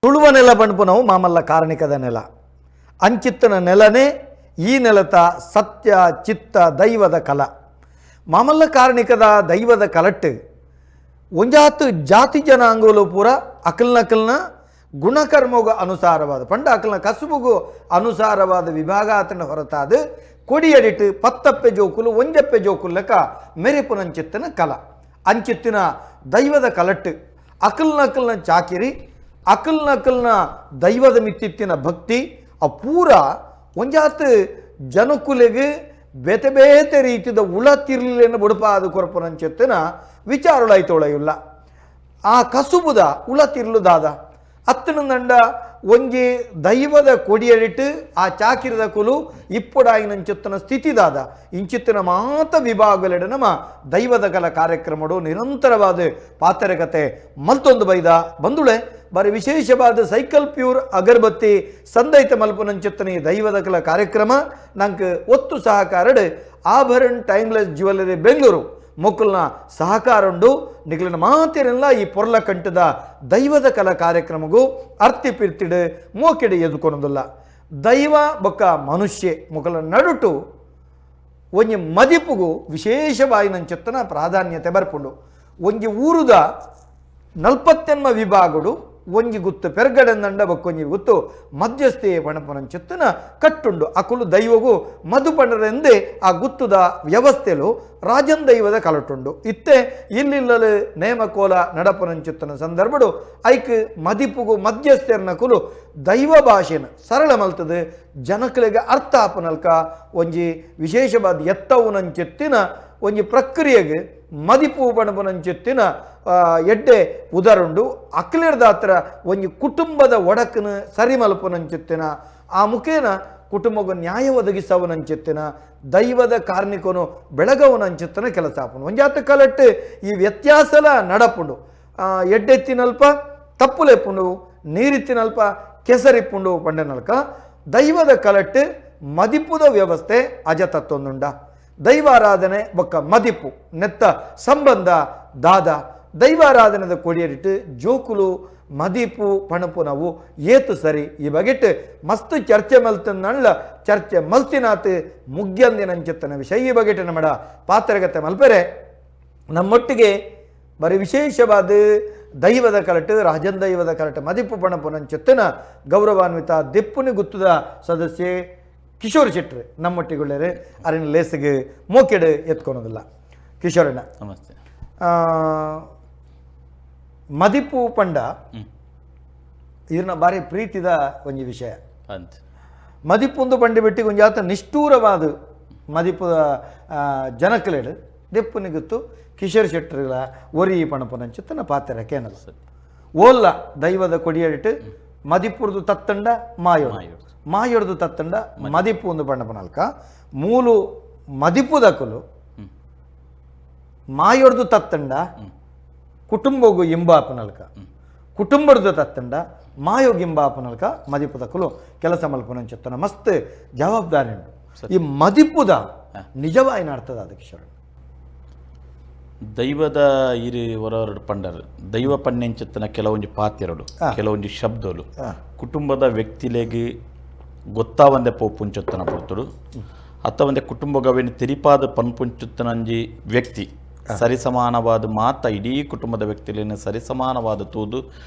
Tuluva ನೆಲ ಪಣ್ಪುನವು ಮಾಮಲ್ಲ ಕಾರಣಿಕದ ನೆಲ. ಅಂಚಿತ್ತನ ನೆಲನೇ ಈ ನೆಲತ ಸತ್ಯ ಚಿತ್ತ ದೈವದ ಕಲ. ಮಾಮಲ್ಲ ಕಾರಣಿಕದ ದೈವದ ಕಲಟ್ಟು ಒಂಜಾತ್ ಜಾತಿ ಜನಾಂಗಲು ಪೂರ ಅಕಲ್ನಕಲ್ನ ಗುಣಕರ್ಮಗು ಅನುಸಾರವಾದ ಪಂಡ ಅಕಲ್ನ ಕಸುಬುಗು ಅನುಸಾರವಾದ ವಿಭಾಗ ಆತನ ಹೊರತಾದ ಕೊಡಿಯಡಿಟ್ಟು ಪತ್ತಪ್ಪೆ ಜೋಕುಲು ಒಂಜಪ್ಪೆ ಜೋಕುಲು ಲೆಕ್ಕ ಮೆರೆಪುನಂಚಿತ್ತನ ಕಲ. ಅಂಚಿತ್ತಿನ ದೈವದ ಕಲಟ್ಟು ಅಕಲ್ನಕಲ್ನ ಚಾಕಿರಿ, ಅಕಲ್ನಕಲ್ನ ದೈವದ ಮಿತ್ತಿತ್ತಿನ ಭಕ್ತಿ ಆ ಪೂರ ಒಂಜಾತ್ ಜನಕುಲೆಗ್ ಬೇತೆ ಬೇತೆ ರೀತಿದ ಉಳ ತಿರ್ಲಿನ ಬುಡುಪಾದ ಕೊರಪುನಂಚಿತ್ತಿನ ವಿಚಾರಳಾಯ್ತೊಳೆಯುಲ್ಲ. ಆ ಕಸುಬುದ ಉಳ ತಿರ್ಲು ದಾದ ಅತ್ತನಂದಂಡ ಒಂಜಿ ದೈವದ ಕೊಡಿಯಡಿಟ್ಟು ಆ ಚಾಕಿರದ ಕುಲು ಇಪ್ಪುಡಾಯಿನಂಚಿತ್ತನ ಸ್ಥಿತಿ ದಾದ ಇಂಚಿತ್ತಿನ ಮಾತ ವಿಭಾಗಲೆಡ ನಮ್ಮ ದೈವದ ಕಲ ಕಾರ್ಯಕ್ರಮಡು ನಿರಂತರವಾದ ಪಾತ್ರಕತೆ ಮಲ್ತೊಂದು ಬೈದ ಬಂದುಳೆ. ಬಾರಿ ವಿಶೇಷವಾದ ಸೈಕಲ್ ಪ್ಯೂರ್ ಅಗರಬತ್ತಿ ಸಂದೈತ ಮಲ್ಪುನಂಚಿತ್ತನ ಈ ದೈವದ ಕಲ ಕಾರ್ಯಕ್ರಮ ನಂಗೆ ಒತ್ತು ಸಹಕಾರಡು ಆಭರಣ್ ಟೈಮ್ಲೆಸ್ ಜ್ಯುವೆಲರಿ ಬೆಂಗಳೂರು ಮೊಕ್ಕಲ್ನ ಸಹಕಾರ ಉಂಡು. ನಿಗ್ಲಿನ ಮಾತಿರಲ್ಲ ಈ ಪೊರ್ಲ ಕಂಠದ ದೈವದ ಕಲಾ ಕಾರ್ಯಕ್ರಮಗೂ ಅರ್ತಿ ಪಿರ್ತಿಡು ಮೋಕೆಡು ಎದುಕೊನೋದಿಲ್ಲ. ದೈವ ಬೊಕ್ಕ ಮನುಷ್ಯ ಮೊಕಲ ನಡುಟು ಒಂಜಿ ಮದಿಪುಗು ವಿಶೇಷವಾಯಿನಂಚಿತ್ತನ ಪ್ರಾಧಾನ್ಯತೆ ಬರ್ಪುಂಡು. ಒಂಜಿ ಊರುದ ನಲ್ಪತ್ತೆನ್ಮ ವಿಭಾಗಡು ಒಂಜಿ ಗುತ್ತು ಪೆರ್ಗಡೆಂದಂಡ ಬೊಕ್ಕೊಂಜಿ ಗುತ್ತು ಮಧ್ಯಸ್ಥೆ ಪಣಪನಂಚಿತ್ತನ ಕಟ್ಟುಂಡು. ಅಕುಲು ದೈವಗು ಮಧು ಪಂಡರೆಂದೇ ಆ ಗುತ್ತುದ ವ್ಯವಸ್ಥೆಲು ರಾಜನ್ ದೈವದ ಕಲಟುಂಡು. ಇತ್ತೆ ಇಲ್ಲಿಲ್ಲಲು ನೇಮಕೋಲ ನಡಪನಂಚಿತ್ತನ ಸಂದರ್ಭಡು ಐಕ್ ಮದಿಪುಗು ಮಧ್ಯಸ್ಥೆರ್ನಕುಲು ದೈವ ಭಾಷೆನ ಸರಳ ಮಲ್ತದೆ ಜನಕಲಿಗೆ ಅರ್ಥ ಆಪನಲ್ಕ ಒಂಜಿ ವಿಶೇಷವಾದ ಎತ್ತವುನಂಚಿತ್ತಿನ ಒಂಜಿ ಪ್ರಕ್ರಿಯೆಗೆ ಮದಿಪು ಪಣಪನಂಚಿತ್ತಿನ ಎಡ್ಡೆ ಉದರುಂಡು. ಅಕ್ಲಿರ್ದಾತ್ರ ಒಂಜಿ ಕುಟುಂಬದ ಒಡಕನ ಸರಿ ಮಲ್ಪುನಂಚಿತ್ತಿನ ಆ ಮುಖೇನ ಕುಟುಂಬಕ್ಕೆ ನ್ಯಾಯ ಒದಗಿಸವನಂಚಿತ್ತಿನ ದೈವದ ಕಾರ್ಣಿಕನು ಬೆಳಗವನಂಚಿತ್ತನ ಕೆಲಸ ಆಪುಂಡು. ಒಂಜಾತ ಕಲಟ್ಟು ಈ ವ್ಯತ್ಯಾಸಲ ನಡಪುಂಡು. ಎಡ್ಡೆತ್ತಿನಲ್ಪ ತಪ್ಪುಲೆಪ್ಪುಂಡು, ನೀರಿತ್ತಿನಲ್ಪ ಕೆಸರಿಪ್ಪುಂಡು ಪಂಡನಲ್ಕ ದೈವದ ಕಲಟ್ಟು ಮದಿಪುದ ವ್ಯವಸ್ಥೆ ಅಜತತ್ವೊಂದುಂಡ. ದೈವಾರಾಧನೆ ಬೊಕ್ಕ ಮದಿಪು ನೆತ್ತ ಸಂಬಂಧ ದಾದ, ದೈವಾರಾಧನೆದ ಕೊಡಿಯಡಿಟ್ಟು ಜೋಕುಲು ಮದಿಪು ಪಣಪು ನಾವು ಏತು ಸರಿ, ಈ ಬಗೆಟ್ ಮಸ್ತ್ ಚರ್ಚೆ ಮಲ್ತನ್ನಳ್ಳ ಚರ್ಚೆ ಮಲ್ತಿನಾತ್ ಮುಗ್ಯಂದಿನಂಚಿತ್ತನ ವಿಷಯ. ಈ ಬಗೆಟ್ ನಮ್ಮಡ ಪಾತ್ರಗತೆ ಮಲ್ಪೆರೆ ನಮ್ಮೊಟ್ಟಿಗೆ ಬರೀ ವಿಶೇಷವಾದ ದೈವದ ಕಲಟು ರಾಜನ್ ದೈವದ ಕಲಟು ಮದಿಪು ಪಣಪುನಂಚಿತ್ತನ ಗೌರವಾನ್ವಿತ ದೆಪ್ಪುನಿ ಗುತ್ತದ ಸದಸ್ಯೆ ಕಿಶೋರ್ ಶೆಟ್ರು ನಮ್ಮೊಟ್ಟಿಗುಳ್ಳೇರು. ಅರಿನ ಲೇಸಿಗೆ ಮೋಕೆಡು ಎತ್ಕೊಳೋದಿಲ್ಲ. ಕಿಶೋರಣ್ಣ, ನಮಸ್ತೆ. ಮದಿಪು ಪಂಡ ಇದನ್ನ ಭಾರಿ ಪ್ರೀತಿದ ಒಂಜಿ ವಿಷಯ. ಅಂತ ಮದಿಪುಂದು ಪಂಡಿ ಬಿಟ್ಟಿಗೆ ಒಂಜಾತ ನಿಷ್ಠೂರವಾದ ಮದಿಪುದ ಜನಕಲೇಡು ದೆಪ್ಪುನಿಗುತ್ತು ಕಿಶೋರ್ ಶೆಟ್ಟರ್ಗಳ ಒರಿ ಪಣಪುನಂಚಿತ್ತನ ಪಾತ್ರ ಕೇನಲ್ಲ. ಓಲ್ಲ ದೈವದ ಕೊಡಿಯಡಿಟ್ಟು ಮದಿಪುರ್ದು ತತ್ತಂಡ ಮಾಯೋಡು, ಮಾಯೊಡ್ದು ತತ್ತಂಡ ಮದಿಪು ಒಂದು ಪಣ್ಣಪನಲ್ಕ ಮೂಲು ಮದಿಪುದಕುಲು ಮಾಯೊಡ್ದು ತತ್ತಂಡ ಕುಟುಂಬಗು ಇಂಬಾಪನಲ್ಕ, ಕುಟುಂಬದ ತತ್ತಂಡ ಮಾಯೋಗ್ ಇಂಬಾಪನಲ್ಕ ಮದಿಪುದಕುಲು ಕೆಲಸ ಮಲ್ಪುನಂಚಿತ್ತನ ಮಸ್ತ್ ಜವಾಬ್ದಾರಿ ಉಂಟು. ಈ ಮದಿಪುದ ನಿಜವಾಯಿನ ಅರ್ಥದ ಅದಕ್ಕೆ ಕಿಶೋರ್? ದೈವದ ಇರಿ ಹೊರವರಡು ಪಂಡರ್ ದೈವ ಪನ್ನೆಂಚಿತ್ತನ ಕೆಲವೊಂಜಿ ಪಾತೆರಡು, ಕೆಲವೊಂಜಿ ಶಬ್ದಲು ಕುಟುಂಬದ ವ್ಯಕ್ತಿಲೆಗ್ ಗೊತ್ತಾವಂದೆ ಪೋಪುಂಚೊತ್ತನ ಪೊರ್ತುಡು ಅಥವಾ ಒಂದೆ ಕುಟುಂಬಗವೇನು ತೆರಿಪಾದ ಪನ್ಪುಂಚುತ್ತನಂಜಿ ವ್ಯಕ್ತಿ ಸರಿಸಮಾನವಾದ ಮಾತ ಇಡೀ ಕುಟುಂಬದ ವ್ಯಕ್ತಿಲೇನು ಸರಿಸಮಾನವಾದ ತೂದು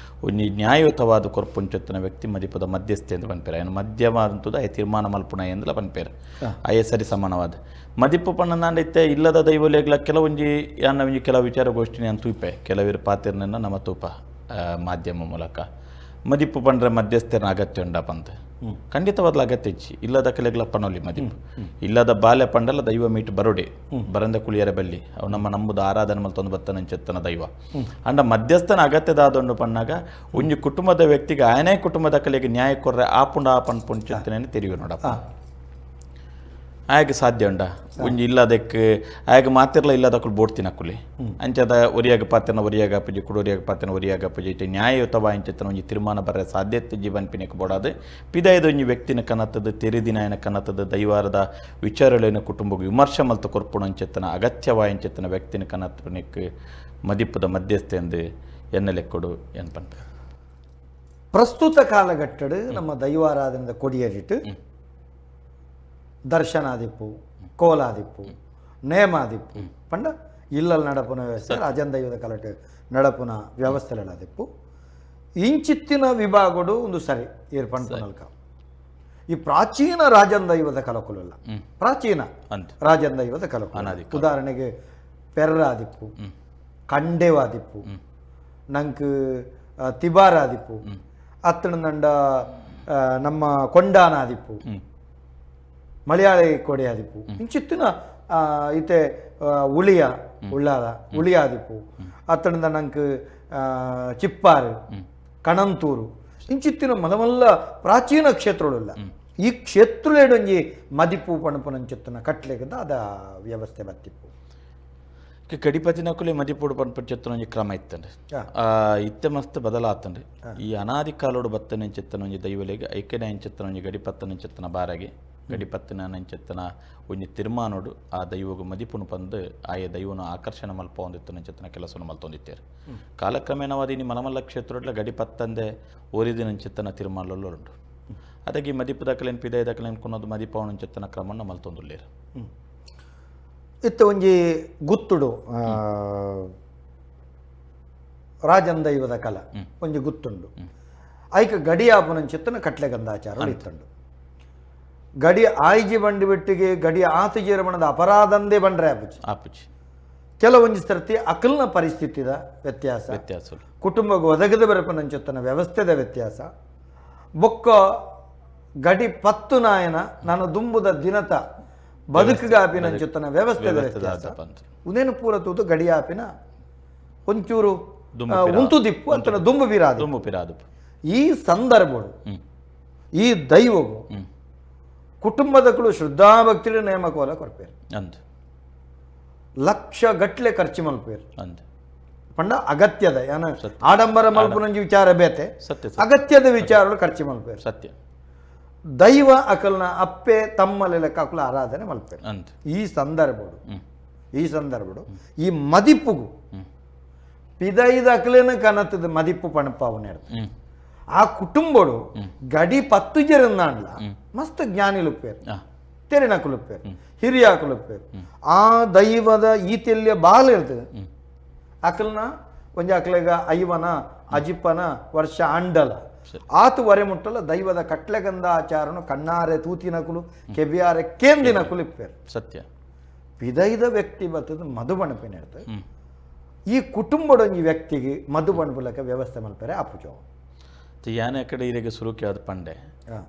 ಒಂಜಿ ನ್ಯಾಯಯುತವಾದ ಕೊರ್ಪುಂಚೊತ್ತನ ವ್ಯಕ್ತಿ ಮದಿಪದ ಮಧ್ಯಸ್ಥೆ ಎಂದು ಪನ್ಪೇರು. ಆಯನ ಮಧ್ಯಮ ಅಂತದ ಆಯ ತೀರ್ಮಾನ ಮಲ್ಪುಣ ಎಂದಲ ಪನ್ಪೇರು. ಆಯೆ ಸರಿಸಮಾನವಾದ ಮದಿಪು ಪಣ್ಣನಾಂಡ ಇತ್ತೆ ಇಲ್ಲದ ದೈವಲೆಗ್ಲ ಕೆಲವೊಂಜಿ ಯಾನ ಒಂಜಿ ಕೆಲವು ವಿಚಾರಗೋಷ್ಠಿನಿ ಅಂತ ತೂಪೆ, ಕೆಲವರು ಪಾತಿರ್ನ ನಮ್ಮ ತೂಪ ಮಾಧ್ಯಮ ಮೂಲಕ. ಮದಿಪು ಪಂಡ್ರೆ ಮಧ್ಯಸ್ಥರನ ಅಗತ್ಯ ಉಂಡಪ್ಪ ಅಂತ ಖಂಡಿತವಾದ್ಲ ಅಗತ್ಯ ಇಚ್ಚಿ. ಇಲ್ಲದ ಕಲೆಗ್ಲ ಪನೊಲಿ ಮದಿಪು. ಇಲ್ಲದ ಬಾಲೆ ಪಂಡಲ ದೈವ ಮೀಟ್ ಬರೋಡೆ ಬರಂದ ಕುಳಿಯರ ಬಲ್ಲಿ ಅವು ನಮ್ಮ ನಂಬುದ ಆರಾಧನೆ ಮಲ್ತೊಂದು ಬತ್ತನಂಚೆತ್ತನ ದೈವ. ಅಂಡ ಮಧ್ಯಸ್ಥನ ಅಗತ್ಯದಾದೊಂಡು ಪಣ್ಣಾಗ ಒಂಜಿ ಕುಟುಂಬದ ವ್ಯಕ್ತಿಗೆ ಆಯನೇ ಕುಟುಂಬದ ಕಲೆಗೆ ನ್ಯಾಯ ಕೊರ್ರೆ ಆಪುಂಡ ಆಪನ್ ಪುಂಚೆತ್ತನೇ ತೆರಿಯು ನೋಡಪ್ಪ. ಆಯಗ್ ಸಾಧ್ಯ ಉಂಡ ಒಂಜಿ ಇಲ್ಲದಕ್ಕೆ ಆಯಗ್ ಮಾತಿರ್ಲ ಇಲ್ಲದಕ್ಕಲು ಬೋಡ್ತಿನ ಕುಲಿ ಅಂಚದ ಒರಿಯಾಗ ಪಾತ್ರನ ಒರಿಯಾಗ ಪೂಜೆ ಕುಡೊರಿಯಾಗ ಪಾತ್ರನ ಒರಿಯಾಗ ಪೂಜೆ ಇಟ್ಟು ನ್ಯಾಯಯುತವ ಇಂಚೆತ್ತನ ಒಂಜಿ ತೀರ್ಮಾನ ಬರ್ರೆ ಸಾಧ್ಯತೆ ಜೀವನ್ ಪಿನೆಕ್ ಬೋಡಾದು ಪಿದಾಯದ ಒಂಜಿ ವ್ಯಕ್ತಿನ ಕನತದ ತೆರಿದಿನ ಕನತದ ದೈವಾರದ ವಿಚಾರಗಳೇನು ಕುಟುಂಬಕ್ಕೆ ವಿಮರ್ಶೆ ಮಲ್ತ ಕೊರ್ಪುಣ ಅಂಚೆತ್ತನ ಅಗತ್ಯವ ಇಂಚೆತ್ತನ ವ್ಯಕ್ತಿನ ಕನತ್ಪನಿಕ್ ಮದಿಪುದ ಮಧ್ಯಸ್ಥೆ ಎಂದು ಎನ್ನ ಲೆಕ್ಕಡು ಎನ್ ಪನ್ಪೆ. ಪ್ರಸ್ತುತ ಕಾಲಘಟ್ಟಡು ನಮ್ಮ ದೈವಾರಾಧನೆದ ಕೊಡಿಯಡಿಟ್ಟು ದರ್ಶನಾದಿಪ್ಪು, ಕೋಲಾದಿಪ್ಪು, ನೇಮಾದಿಪ್ಪು ಪಂಡ ಇಲ್ಲಲ್ಲಿ ನಡಪುನ ವ್ಯವಸ್ಥೆ, ರಾಜನ್ ದೈವದ ಕಲಟು ನಡಪುನ ವ್ಯವಸ್ಥೆಗಳಾದಿಪ್ಪು. ಇಂಚಿತ್ತಿನ ವಿಭಾಗಡು ಒಂದು ಸರಿ ಏರ್ ಪನ್ಪುನಲ್ಕ. ಈ ಪ್ರಾಚೀನ ರಾಜನ್ ದೈವದ ಕಲಕುಲಲ್ಲ, ಪ್ರಾಚೀನ ರಾಜನ್ ದೈವದ ಕಲಕುಲ. ಉದಾಹರಣೆಗೆ ಪೆರ್ರಾದಿಪ್ಪು, ಕಂಡೆವಾದಿಪ್ಪು, ನಂಕ್ ತಿಬಾರಾದಿಪ್ಪು, ಅತ್ತಣದಂಡ ನಮ್ಮ ಕೊಂಡಾನಾದಿಪ್ಪು, ಮಲಯಾಳಿ ಕೊಡೆಯಾದಿಪ್ಪು, ಇಂಚಿತ್ತಿನ ಇತ್ತೆ ಉಳಿಯ ಉಳ್ಳಾಲ ಉಳಿಯಾದಿಪ್ಪು, ಅತ್ತಣದ ನಂಕ್ ಚಿಪ್ಪಾರು, ಕಣಂತೂರು, ಇಂಚಿತ್ತಿನ ಮಲಮಲ್ಲ ಪ್ರಾಚೀನ ಕ್ಷೇತ್ರಗಳುಲ್ಲ. ಈ ಕ್ಷೇತ್ರಲೇಡೊಂಜಿ ಮದಿಪು ಪಣಪುನಂಚಿತ್ತಿನ ಕಟ್ಲೆಗದ ಅದ ವ್ಯವಸ್ಥೆ ಬತ್ತಿಪ್ಪು. ಕಡಿಪತಿನಕುಲೆ ಮದಿಪುಡು ಪನ್ಪು ಒಂಜಿ ಕ್ರಮ ಇತ್ತಂಡೆ, ಇತ್ತೆ ಮಸ್ತ್ ಬದಲಾತಂಡೆ. ಈ ಅನಾದಿ ಕಾಲೋಡು ಬತ್ತನೆಂಚಿತ್ತನ ಒಂಜಿ ದೈವಲೆಗ್ ಐಕ್ಯನ ಎಂಚಿತ್ತನ ಒಂಜಿ ಗಡಿಪತ್ತನೆಂಚಿತ್ತನ ಬಾರಗೆ ಗಡಿಪತ್ತಿನ ನಂಚಿತ್ತನ ಒಂಜಿ ತಿರ್ಮಾನೋಡು ಆ ದೈವಗು ಮದಿಪುನು ಪಂದು ಆಯ ದೈವನ ಆಕರ್ಷಣೆ ಮಲ್ಪ ಒಂದಿತ್ತನಂಚಿತ್ತನ ಕೆಲಸವನ್ನು ಮಲ್ತೊಂದಿತ್ತೇರು. ಕಾಲಕ್ರಮೇಣವಾದ ಇನಿ ಮಲಮಲ್ಲ ಕ್ಷೇತ್ರಡ್ಲ ಗಡಿಪತ್ತಂದೆ ಓರಿದಿನಂಚಿತ್ತನ ತಿರ್ಮಾನಲು ಉಂಟು. ಅದಕ್ಕೆ ಈ ಮದಿಪು ದಾಖಲೆನ್ ಪಿದಯ ದಾಖಲೆನ್ ಕೊನ್ನೋದು ಮದಿಪವನಂಚಿತ್ತನ ಕ್ರಮವನ್ನು ಮಲ್ತೊಂದುಲ್ಲೇರು. ಇತ್ತ ಒಂಜಿ ಗುತ್ತುಡು ರಾಜನ್ ದೈವದ ಕಲ ಒಂಜಿ ಗುತ್ತುಂಡು. ಐಕ ಗಡಿಯಾಪುನಂಚಿತ್ತನ ಕಟ್ಲೆಗಂದಾಚಾರ ಇತ್ತುಂಡು. ಗಡಿ ಆಯ್ಜಿ ಬಂಡಿ ಬಿಟ್ಟಿಗೆ ಗಡಿ ಆತುಜೇರ ಬಣ್ಣದ ಅಪರಾಧಂದೇ ಬಂಡ್ರೆ ಆಪುಜಿ ಆಪುಜಿ. ಕೆಲವೊಂಜಿ ಸರ್ತಿ ಅಕಲ್ನ ಪರಿಸ್ಥಿತಿದ ವ್ಯತ್ಯಾಸ, ವ್ಯತ್ಯಾಸ, ಕುಟುಂಬಕ್ಕೆ ಒದಗದ ಬರಪನಂಚಿತ್ತನ ವ್ಯವಸ್ಥೆದ ವ್ಯತ್ಯಾಸ, ಬೊಕ್ಕ ಗಡಿ ಪತ್ತು ನಾಯನ ನಾನು ದುಂಬುದ ದಿನತ ಬದುಕುಗಾಪಿನಂಚಿತ್ತನ ವ್ಯವಸ್ಥೆದ ವ್ಯತ್ಯಾಸ, ಉನೇನು ಪೂರ ತೂತು ಗಡಿಯಾಪಿನ ಒಂಚೂರು ಉಂತು ದಿಪ್ಪು ಅಂತ ದುಂಬು ಬಿರಾದು ದುಂಬು ಪಿರಾದು. ಈ ಸಂದರ್ಭಗಳು ಈ ದೈವವು ಕುಟುಂಬದಕ್ಕಳು ಶ್ರದ್ಧಾಭಕ್ತಿಯ ನೇಮಕೋಲ ಕೊರ್ಪೇರು ಅಂದ್ ಲಕ್ಷ ಗಟ್ಲೆ ಖರ್ಚು ಮಲ್ಪೇರು ಅಂದ್ ಪಂಡ ಅಗತ್ಯದ ಏನ ಆಡಂಬರ ಮಲ್ಪುನಂಜಿ ವಿಚಾರ ಬೇತೆ, ಸತ್ಯ ಅಗತ್ಯದ ವಿಚಾರಗಳು ಖರ್ಚು ಮಲ್ಪೇರು ಸತ್ಯ. ದೈವ ಅಕಲ್ನ ಅಪ್ಪೆ ತಮ್ಮಲೆ ಲೆಕ್ಕ ಅಕಲ ಆರಾಧನೆ ಮಲ್ಪೇರು. ಅಂದ್ ಈ ಸಂದರ್ಭಡು ಈ ಸಂದರ್ಭಡು ಈ ಮದಿಪ್ಪುಗು ಪಿದೈದ ಅಕಲೇನ ಕನತದ ಮದಿಪ್ಪು ಪಣಪಾವನೆ ಆ ಕುಟುಂಬಡು ಗಡಿ ಪತ್ತು ಜರಂದಾಂಡ್ಲ ಮಸ್ತ್ ಜ್ಞಾನಿಲುಪ್ಪೇರು, ತೆರಿನಕುಲುಪ್ಪೇರು, ಹಿರಿಯಾಕುಲುಪ್ಪೇರು. ಆ ದೈವದ ಈ ತೆಲ್ಯ ಬಾಲ್ ಇರ್ತದೆ ಅಕಲ್ನ ಒಂಜಿ ಅಕ್ಲೆಗ ಐವನ ಅಜಿಪ್ಪನ ವರ್ಷ ಅಂಡಲ ಆತು ವರೆ ಮುಟ್ಟಲ ದೈವದ ಕಟ್ಲೆಗಂದ ಆಚಾರನು ಕಣ್ಣಾರೆ ತೂತಿನಕುಲು ಕೆಬಿಯಾರೆ ಕೇಂದಿನಕುಲು ಇಪ್ಪೇರು ಸತ್ಯ. ಪಿದೈದ ವ್ಯಕ್ತಿ ಬರ್ತದೆ ಮಧುಬಣಪಿನ ಇರ್ತದೆ. ಈ ಕುಟುಂಬಡೊಂಜಿ ವ್ಯಕ್ತಿಗೆ ಮಧುಬಣಪುಲಕ ವ್ಯವಸ್ಥೆ ಮಲ್ಪರೆ ಆಪುಜೋ. ಯಾನೆ ಕಡೆ ಇರೆಗೆ ಸುರುಕಿ ಆದ ಪಂಡೆ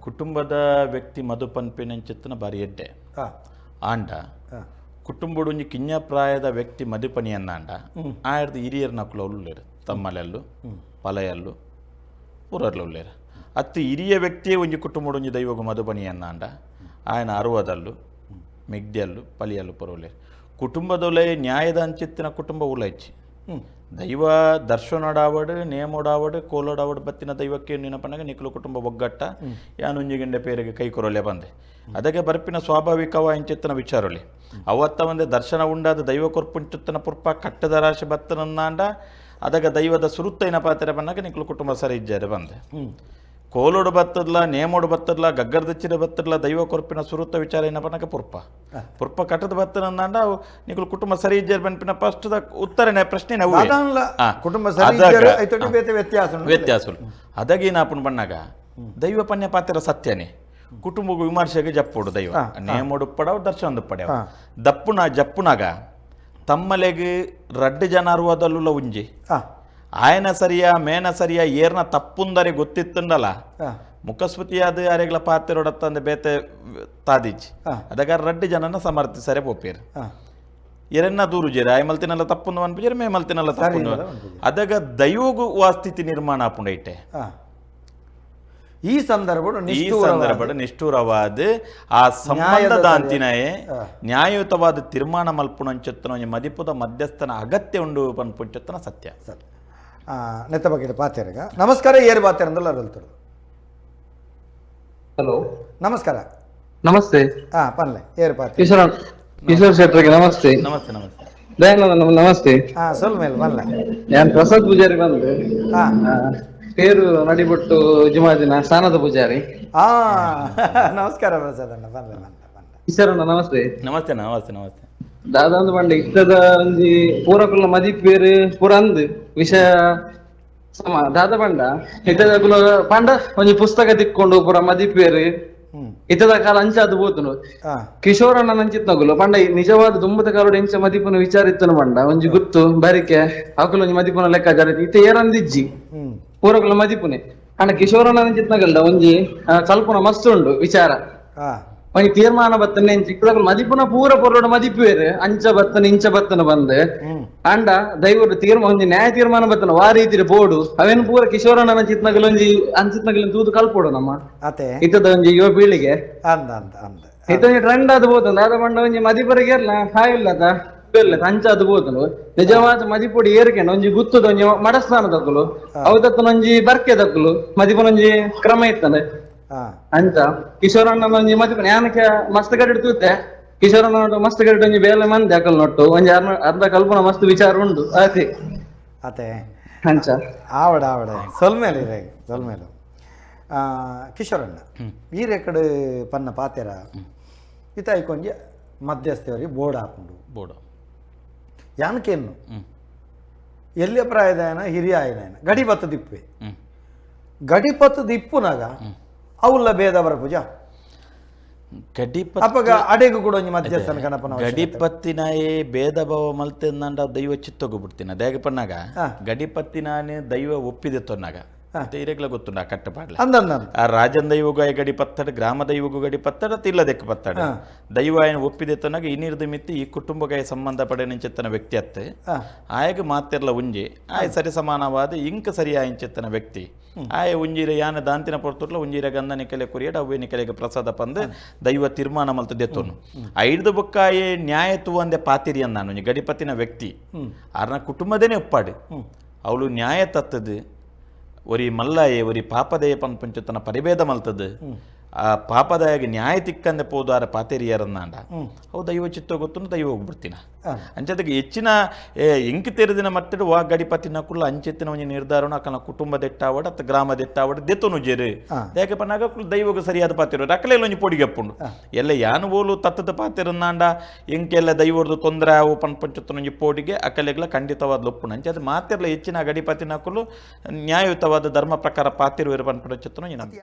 ಕುಟುಂಬದ ವ್ಯಕ್ತಿ ಮಧುಪನ್ಪಿನಂಚಿತ್ತನ ಬಾರಿ ಎಡ್ಡೆ ಆಂಡ ಕುಟುಂಬಡು ಒಂಜಿ ಕಿഞ്ഞಪ್ರಾಯದ ವ್ಯಕ್ತಿ ಮಧುಪನಿಯನ್ನಾಂಡ ಆಯರ್ದ ಹಿರಿಯರ್ ನಕುಲು ಉಳ್ಳೇರು, ತಮ್ಮಲೆಲ್ಲು ಪಲಯಲ್ಲು ಊರಲ್ಲು ಉಳ್ಳೇರು. ಅತ್ತು ಹಿರಿಯ ವ್ಯಕ್ತಿಯೇ ಒಂಜಿ ಕುಟುಂಬಡು ಒಂಜಿ ದೈವಗು ಮಧುಪನಿಯನ್ನಾಂಡ ಆಯನ ಅರುವದಲ್ಲು ಮೆಗ್ದಿಯಲ್ಲು ಪಲಿಯಲ್ಲು ಪೊರವುಲೇರು. ಕುಟುಂಬದೊಲೆ ನ್ಯಾಯದ ಅಂಚಿತ್ತಿನ ಕುಟುಂಬ ಉಲೈಚಿ ದೈವ ದರ್ಶನೋಡಾವಡು ನೇಮೋಡಾವಡು ಕೋಲೋಡಾವಡು ಬತ್ತಿನ ದೈವಕ್ಕೆ ನೆನಪನಾಗ ನಿಖಲು ಕುಟುಂಬ ಒಗ್ಗಟ್ಟ ಯಾನುಂಜಿಗಿಂಡೆ ಪೇರಿಗೆ ಕೈ ಕೊರಲೆ ಬಂದೆ ಅದಕ್ಕೆ ಬರ್ಪಿನ ಸ್ವಾಭಾವಿಕವ ಇಂಚಿತ್ತನ ವಿಚಾರಲಿ ಅವತ್ತ ಒಂದೇ ದರ್ಶನ ಉಂಡಾದ ದೈವ ಕೊರ್ಪುಂಚಿತ್ತನ ಪುರ್ಪ ಕಟ್ಟದ ರಾಶಿ ಬತ್ತನನ್ನಾಂಡ ಅದಗ ದೈವದ ಸುರುತ್ತೈನ ಪಾತ್ರೆ ಬನ್ನಾಗ ನಿಖಲು ಕುಟುಂಬ ಸರಿ ಇಜ್ಜಾರೆ ಬಂದೆ. ಕೋಲೋಡು ಬತ್ತದ್ಲ ನೇಮೋಡು ಬತ್ತದ್ಲ ಗಗ್ಗರದಚ್ಚಿನ ಬತ್ತದ್ಲ ದೈವ ಕೊರ್ಪಿನ ಸುರುತ್ತ ವಿಚಾರ ಏನಪ್ಪನಾಗ ಪುರ್ಪ ಪುರ್ಪ ಕಟ್ಟದ ಬತ್ತನಂದಾಂಡ ನಿಖಲು ಕುಟುಂಬ ಸರಿ ಇಜ್ಜಾರೆ ಬನ್ಪಿನ ಫಸ್ಟ್ ಉತ್ತರನೇ ಪ್ರಶ್ನೆ ನಾವು ಕುಟುಂಬ ಸರಿ ವ್ಯತ್ಯಾಸ ವ್ಯತ್ಯಾಸ ಅದಾಗೇನಾಪುನ ಬಣ್ಣಾಗ ದೈವ ಪನ್ಯ ಪಾತ್ರ ಸತ್ಯನೇ ಕುಟುಂಬ ವಿಮರ್ಶೆಗೆ ಜಪ್ಪುಡು ದೈವ ನೇಮೋಡು ಪಡವು ದರ್ಶನ ಪಡೆವು ದಪ್ಪುನ ಜಪ್ಪುನಾಗ ತಮ್ಮಲೆಗ್ ರಡ್ಡು ಜನ ಅರುವದಲ್ಲುಲ್ಲ ಉಂಜಿ ಆಯನ ಸರಿಯಾ ಮೇನ ಸರಿಯಾ ಏರ್ನ ತಪ್ಪುಂದರೆ ಗೊತ್ತಿತ್ತಂಡಲ್ಲ ಮುಖಸ್ಮೃತಿಯಾದ ಯಾರೆಗ್ಲ ಪಾತಿರೋಡತ್ತಂದೆ ಬೇತೆ ತಾದಿಜ್ ಅದಕ್ಕೆ ರಡ್ಡು ಜನನ ಸಮರ್ಥಿಸರೆ ಪೋಪೇರು ಎರನ್ನ ದೂರು ಜೇರ ಆಯ್ ಮಲ್ತಿನಲ್ಲ ತಪ್ಪುಂದು ಅನ್ಪಿಜೇರು ಮೇ ಮಲ್ತಿನಲ್ಲ ತಪ್ಪುಂದು ಅದಗ ದೈವಗು ವಾ ಸ್ಥಿತಿ ನಿರ್ಮಾಣ ಆಪುಂಡೈಟೆ. ಈ ಸಂದರ್ಭ ನಿಷ್ಠುರವಾದ ಆ ಸಂಬಂಧ ದಾಂತಿನಯೇ ನ್ಯಾಯಯುತವಾದ ತೀರ್ಮಾನ ಮಲ್ಪುಣಂಚೊತ್ತನ ಮದಿಪುದ ಮಧ್ಯಸ್ಥನ ಅಗತ್ಯ ಉಂಡು ಪನ್ಪುಂಚೊತ್ತನ ಸತ್ಯ. ಸತ್ಯ ನೆತ್ತ ಬಗ್ಗೆ ಪಾತೇರಗ. ನಮಸ್ಕಾರ, ಏರು ಪಾತೇರಂದಲ್ಲ ಅರಲ್ತರು. ಹಲೋ, ನಮಸ್ಕಾರ. ನಮಸ್ತೆ. ಹಾ ಪನ್ಲೆ ಏರು ಪಾತೆ ಕಿಶೋರ್ ಶೆಟ್ಟರಿಗೆ ನಮಸ್ತೆ. ನಮಸ್ತೆ ನಮಸ್ತೆ. ದಯಾನಂದ ನಮಸ್ತೆ. ಹಾ ಸೊಲ್ ಮೇಲೆ ಪನ್ಲೆ. ನಾನು ಪ್ರಸಾದ್ ಪೂಜಾರಿ ಬಂದೆ. ಹಾ. ಪೇರು ನಡಿಬೊಟ್ಟು ಜುಮಾದಿನ ಸ್ಥಾನದ ಪೂಜಾರಿ. ಆ ನಮಸ್ಕಾರ ಪ್ರಸಾದಣ್ಣ, ಬನ್ನಿ ಬನ್ನಿ ಬನ್ನಿ. ಕಿಶೋರಣ್ಣ ನಮಸ್ತೆ. ನಮಸ್ತೆ ನಮಸ್ತೆ ನಮಸ್ತೆ. ದಾದಾ ಒಂದು ಪಂಡ ಇತ್ತದ ಒಂಜಿ ಪೂರಕುಲ ಮದಿಪೇರು ಪೂರ ಅಂದ್ ವಿಷಯ ಸಮ ದಾದ ಪಂಡ ಇತ್ತದ ಕುಲ ಪಂಡ ಒಂಜಿ ಪುಸ್ತಕ ತಿಕ್ಕೊಂಡು ಪೂರ ಮದಿಪೇರು ಇತ್ತದ ಕಾಲ ಅಂಚ ಅದು ಪೋತುನು. ಕಿಶೋರಣ್ಣ ನಂಚಿತ್ನಗುಲು ಪಂಡ ನಿಜವಾದ ದುಂಬದ ಕಾಲೋಡು ಎಂಚ ಮದಿಪುನ ವಿಚಾರ ಇತ್ತನು ಪಂಡ ಒಂಜಿ ಗುತ್ತು ಬರಿಕೆ ಅಕುಲು ಒಂಜಿ ಮದಿಪುನ ಲೆಕ್ಕಾಚಾರ ಇತ್ತೆ ಏರಂದಿಜ್ಜಿ ಪೂರಕುಲ ಮದಿಪುನೆ. ಅಂಡ ಕಿಶೋರಣ್ಣ ನಂಚಿತ್ನಗಲ್ಡ ಒಂಜಿ ಕಲ್ಪನ ಮಸ್ತ್ ಉಂಡು ವಿಚಾರ ಒಂಜಿ ತೀರ್ಮಾನ ಬತ್ತನೆ ಚಿಕ್ಕದಕುಲು ಮದಿಪುನ ಪೂರ ಪೊರ್ಲೋಡು ಮದಿಪುವೇರು ಅಂಚ ಬತ್ತನ ಇಂಚ ಬತ್ತನ ಬಂದ್ ಅಂಡ ದೈವರು ತೀರ್ಮಾನ ಒಂಜಿ ನ್ಯಾಯ ತೀರ್ಮಾನ ಬತ್ತನ ವಾ ರೀತಿಯ ಬೋಡು ಅವೇನು ಪೂರ ಕಿಶೋರಣ್ಣನ ಚಿತ್ನಗಲು ಒಂಜಿ ಅಂಚಿತ್ನಗಲು ತೂದು ಕಲ್ಪೋಡು ನಮ್ಮ ಅತೆ ಇತ್ತದ ಒಂಜಿ ಯುವ ಪೀಳಿಗೆ ಅಂದ ಅಂದ ಅಂದ ಇತ್ತೊಂಜಿ ಟ್ರೆಂಡ್ ಅದು ಬೋತಂದ ಅದ ಪಂಡ ಒಂಜಿ ಮದಿಪರಿಗೆ ಇರ್ಲ ಹಾಯಿಲ್ಲದ ಇಲ್ಲ ಅಂಚ ಅದು ಬೋತನು ನಿಜವಾದ ಮದಿಪೊಡಿ ಏರ್ಕೆಂಡ ಒಂಜಿ ಗುತ್ತದ ಒಂಜಿ ಮಡಸ್ಥಾನ ದಕ್ಕಲು ಅವದತ್ತನ ಒಂಜಿ ಬರ್ಕೆ ದಕ್ಕಲು ಮದಿಪನೊಂಜಿ ಕ್ರಮ ಇತ್ತಂದೆ ಅಂಚ ಕಿಶೋರಣ್ಣನ ಒಂಜಿ ಮದಿಪನ ಯಾನಕ್ಕೆ ಮಸ್ತ್ ಗಡಿ ತೂತೆ ಕಿಶೋರಣ್ಣ ಮಸ್ತ್ ಗಡಿ ಒಂಜಿ ಬೇಲೆ ಮಂದಿ ಅಕಲ್ ನೊಟ್ಟು ಒಂಜಿ ಅರ್ಧ ಕಲ್ಪನ ಮಸ್ತ್ ವಿಚಾರ ಉಂಡು ಅತಿ ಅತೆ ಅಂಚ ಆವಡ ಆವಡ ಸೊಲ್ಮೇಲೆ ರೇ ಸೊಲ್ಮೇಲೆ. ಕಿಶೋರಣ್ಣ ಈ ರೆಕಡ್ ಪನ್ನ ಪಾತೆರ ಇತ್ತ ಐಕೊಂಜಿ ಮಧ್ಯಸ್ಥೆವರಿಗೆ ಬೋರ್ಡ್ ಹಾಕೊಂಡು ಬೋರ್ಡ್ ಯಾನಕೇನು ಎಲ್ಲಿಯ ಪ್ರಾಯದಾಯನ ಹಿರಿಯ ಆಯನಾಯನ ಗಡಿ ಬತ್ತ ದಿಪ್ಪೆ ಗಡಿ ಪತ್ತು ದಿಪ್ಪುನಾಗ ಅವುಲ್ಲ ಭೇದ ಬರಪೂಜಾ ಗಡಿಪತ್ ಅಪ್ಪಗ ಅಡೆಗು ಕೂಡ ಒಂಜಿ ಮಧ್ಯಸ್ಥನ ಗಣಪನ ಅವಶ್ಯಕತೆ. ಗಡಿಪತ್ತಿನಾಯೇ ಭೇದ ಭಾವ ಮಲ್ತೆಂದಂಡ ದೈವ ಚಿತ್ತೋಗು ಬಿಡ್ತೀನ ದೇಗ ಪನ್ನಾಗ ಗಡಿಪತ್ತಿನಾನೇ ದೈವ ಒಪ್ಪಿದೆ ತೊನ್ನಾಗ ಇರೆಗ್ಲ ಗೊತ್ತುಂಡ ಆ ಕಟ್ಟಪಾಡ್ಲ ಅಂದ ಅಂದ ಅಂದ. ಆ ರಾಜನ್ ದೈವಗೂ ಆಯ್ ಗಡಿ ಪತ್ತಡ, ಗ್ರಾಮ ದೈವಗೂ ಗಡಿ ಪತ್ತಡ, ತಿಲ್ಲದಕ್ಕೆ ಪತ್ತಡ. ದೈವ ಆಯನ ಒಪ್ಪಿದೆ ತೊನ್ನಾಗ ಇನ್ನಿರ್ದ ಮಿತ್ತಿ ಈ ಕುಟುಂಬಕ್ಕೆ ಸಂಬಂಧ ಪಡೆ ನಿಂಚೆತ್ತನ ವ್ಯಕ್ತಿ ಅತ್ತೆ ಆಯಗ ಮಾತಿರ್ಲ ಉಂಜಿ ಆಯ್ ಸರಿ ಸಮಾನವಾದ ಇಂಕ ಸರಿ ಆಯಿಂಚೆತ್ತನ ವ್ಯಕ್ತಿ ಆಯ ಉಂಜಿರ ಯಾನ ದಾಂತಿನ ಪೊರ್ತುಟ್ಲ ಉಂಜಿರ ಗಂಧ ನಿಕಲೆ ಕುರಿಯಡ ಅವ್ವೆ ನಿಕಲೆಗೆ ಪ್ರಸಾದ ಪಂದು ದೈವ ತೀರ್ಮಾನ ಮಲ್ತ ದೆತ್ತೋನು ಐದು ಬೊಕ್ಕಾಯೆ ನ್ಯಾಯ ತೂವಂದೆ ಪಾತಿರಿ ಅಂದ ನಾನು ಗಡಿಪತಿನ ವ್ಯಕ್ತಿ ಆರ್ನ ಕುಟುಂಬದೇನೆ ಒಪ್ಪಾಡು ಅವಳು ನ್ಯಾಯ ತತ್ತದು ಒರಿ ಮಲ್ಲಾಯೆ ಒರಿ ಪಾಪದಯ ಪಂಚತನ ಪರಿಭೇದ ಮಲ್ತದು ಆ ಪಾಪದಾಯಗೆ ನ್ಯಾಯ ತಿಕ್ಕಂದೆ ಪೋದಾರ ಪಾತೆರಿಯರನ್ನಾಂಡ ಅವು ದೈವ ಚಿತ್ತ ಗೊತ್ತು ದೈವ ಹೋಗ್ಬಿಡ್ತೀನ ಅಂಚದಕ್ಕೆ ಹೆಚ್ಚಿನ ಎಂಕ್ ತೆರೆದಿನ ಮಟ್ಟಡು ವಾ ಗಡಿಪತಿನ ಕುಲ್ಲ ಅಂಚೆತ್ತಿನ ಒಂಜಿ ನಿರ್ಧಾರನ ಅಕ್ಕನ ಕುಟುಂಬ ದೆಟ್ಟಾವಡ ಅತ್ತ ಗ್ರಾಮ ದೆಟ್ಟಾವಡ ದೆತ್ತನು ಜೇರು ದೇಕ ಪನ್ನಾಗ ಕುಲ್ ದೈವಗ ಸರಿಯಾದ ಪಾತಿರು ರಕಲೆಲ್ಲ ಒಂಜಿ ಪೊಡಿಗೆಪ್ಪುಂಡು ಎಲ್ಲ ಯಾನು ಬೋಲು ತತ್ತದ ಪಾತಿರನ್ನಾಂಡ ಎಂಕೆಲ್ಲ ದೈವರ್ದು ತೊಂದರೆ ಅವು ಪಂಚತ್ತನ ಒಂಜಿ ಪೋಡಿಗೆ ಅಕಲೆಗ್ಲ ಖಂಡಿತವಾದ ಲೊಪ್ಪುಂಡು. ಅಂಚೆ ಅದು ಮಾತಿರ್ಲ ಹೆಚ್ಚಿನ ಗಡಿಪತಿನ ಕುಲ್ಲು ನ್ಯಾಯಯುತವಾದ ಧರ್ಮ ಪ್ರಕಾರ ಪಾತಿರುವರು ಪನ್ಪುನ ಚಿತ್ತನ ಒಂಜಿ ನಂಬಿಕೆ.